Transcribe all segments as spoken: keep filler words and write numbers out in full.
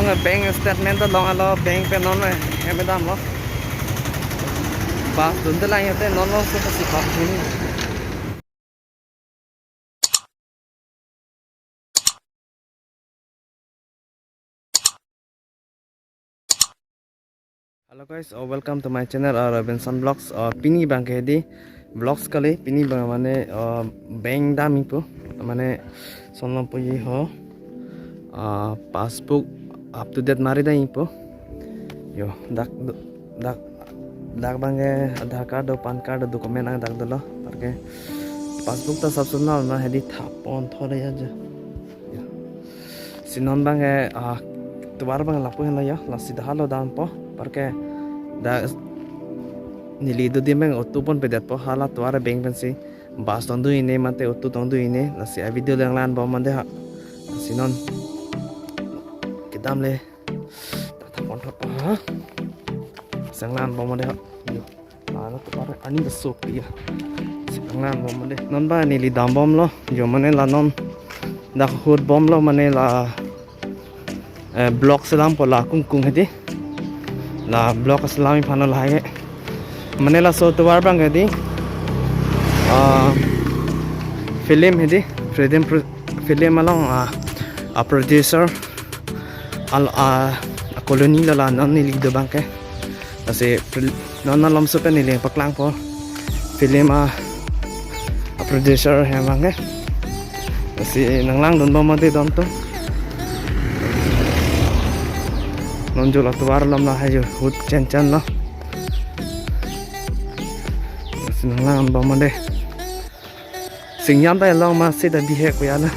Bank statement ta long alo, bank pen non eh, hem damlo. Bus dunde lang yate non lo, so pasi bus dun. Hello guys, uh, welcome to my channel, uh, Robinson Vlogs. Uh, pini abang ke hedi vlogs kali, pini abang mane, uh, bank damji pu, mane sonlom puji ho, uh, passbook up to date mari damji pu. Yo, dak, dak, dak abang ke Aadhaar card do, PAN card do, document ang dak dolo. Anparke passbook ta sab sunal na hedi thap pon thore ya je. Ya. Si non abang ke, ah, tovar abang lapu henlo ya, lasi dak halo dampo, anparke dak neli do adim abang auto ponpedetpo, hala tovar bank pensi bus tong dunji ne mate auto tong dunji ne, lasi a video nanglangbom mande ha. Si non kedam le. Tata pon thap ha. Nanglangbom mande ha. Yo. Lalo tovar arni keso pi ya. Nanglangbom mande. Non abang neli dambomlo. Yo mane la non dak ahut bomlo mane la, eh, block selampo la kungkung hedi. La block selamji aphan lahai ke. Mane laso tovar abang hedi. Ah, film hedi. Film pro-, film along, ah, a producer al-, ah, a colony lo la non neli do abang ke. Lasi pr-, non non malomso pen neli paklangpo film a, a producer hem abang ke. Lasi nanglangdunbom mande don atum. Non jo la tovar along lahai jo ahut chenchenlo. Lasi nanglangdunbom mande. Singjam ta along ma sita bihek ko ya na.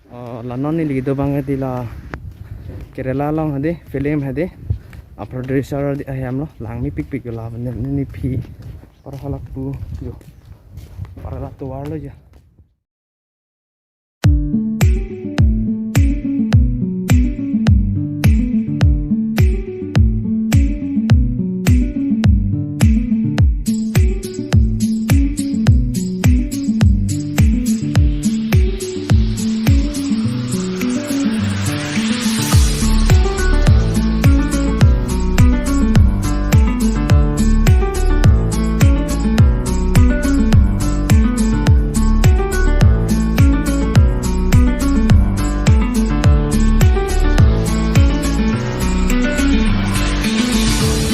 Oh, la non neli do abang hedi la Kerala along hedi, film hedi. A producer hedi ahem lo, langmepikpik la ne, ne, nephi. Para hala pu jo. Para la tovar lo jo.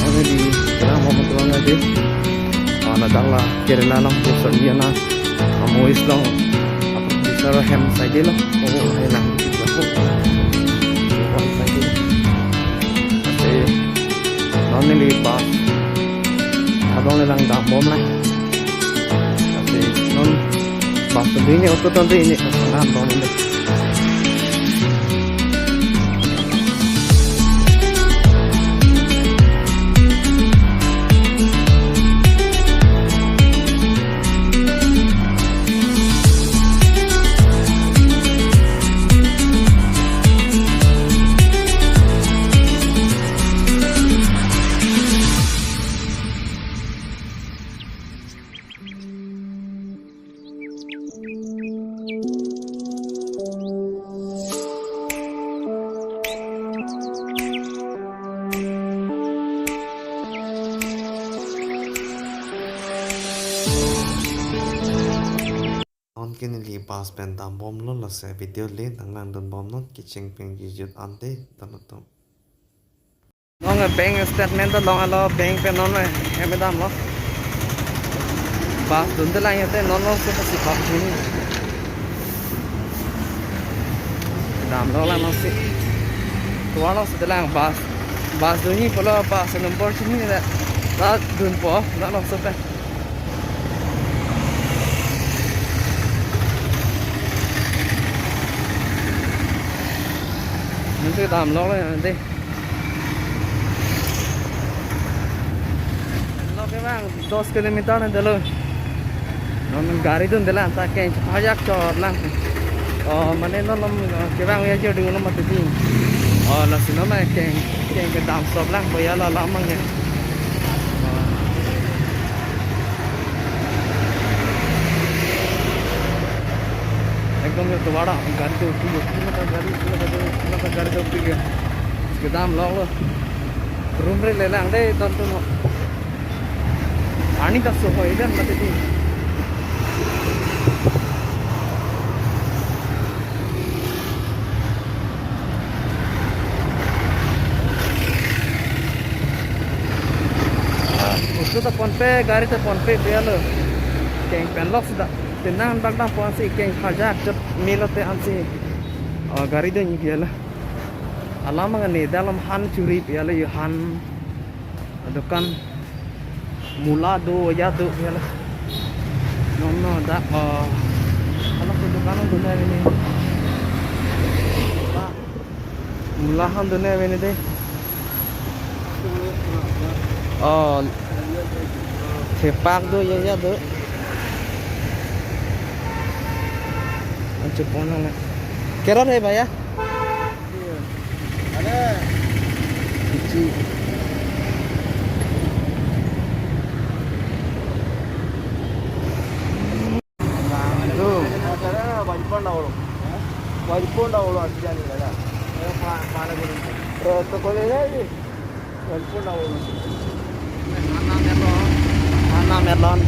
Already, ya, mau betul lagi. Ah, na dak la Kerala along, Joseph Liana, ah, Mois along, apa, bisa hem saja lo. Oh, hai lang. One saja. Ate, non neli bus adong le langdambom la. Ate, non bus tu ini, auto tu ini, langdambom le. Non ke neli bus pen dambomlo, laso video le nanglangdunbom non, kecheng pen jijut ante, don atum. Non bank statement ta long alo, bank pen non eh, hem damlo. Bus dunde lang yate non lo, so pasi bus dun. Damlo lang non si. Tovar alongsi de lang bus. Bus dunji pulo bus number chini le. La dunpo, la alongso pen. Nanti damlo lang nanti. Lo kevang dos kilometer nanti lo. Non gari dunde lang ta keng chepajak chor lang. Oh, mane non non kevang ya jodi lo mati di. Oh, lasi non ma keng, keng kedam sop lang, boya la lamang ya. Oh. Tumara gari do, tumara gari, tumara gari do, tumara gari do, tumara. Kedam lo lo. Room re le lang dei, ton ton. Ani ta so hoi dan mati di. Auto ta ponpe, gari ta ponpe, bialo. Keng pen lok sudah. Tenang bak dam ponsi keng pajak chet melo te ansi. Oh, gari do ni bialo. Alam angani dalam han churi bialo yo han. Dukan mula do ya do ya la. No no da, oh. Hala ko dukan do na ini. Mula han do na ini dei. Oh. Thepak do ya ya do. Anchupon na. Kerot hai bhaiya? Ada. Kecil. Tuh. Ada, wajib pon dah orang. Wajib pon dah orang, tidak ni dah. Eh, pa-, mana guru? Eh, toko le ni. Wajib pon dah orang. Mana melon? Mana melon?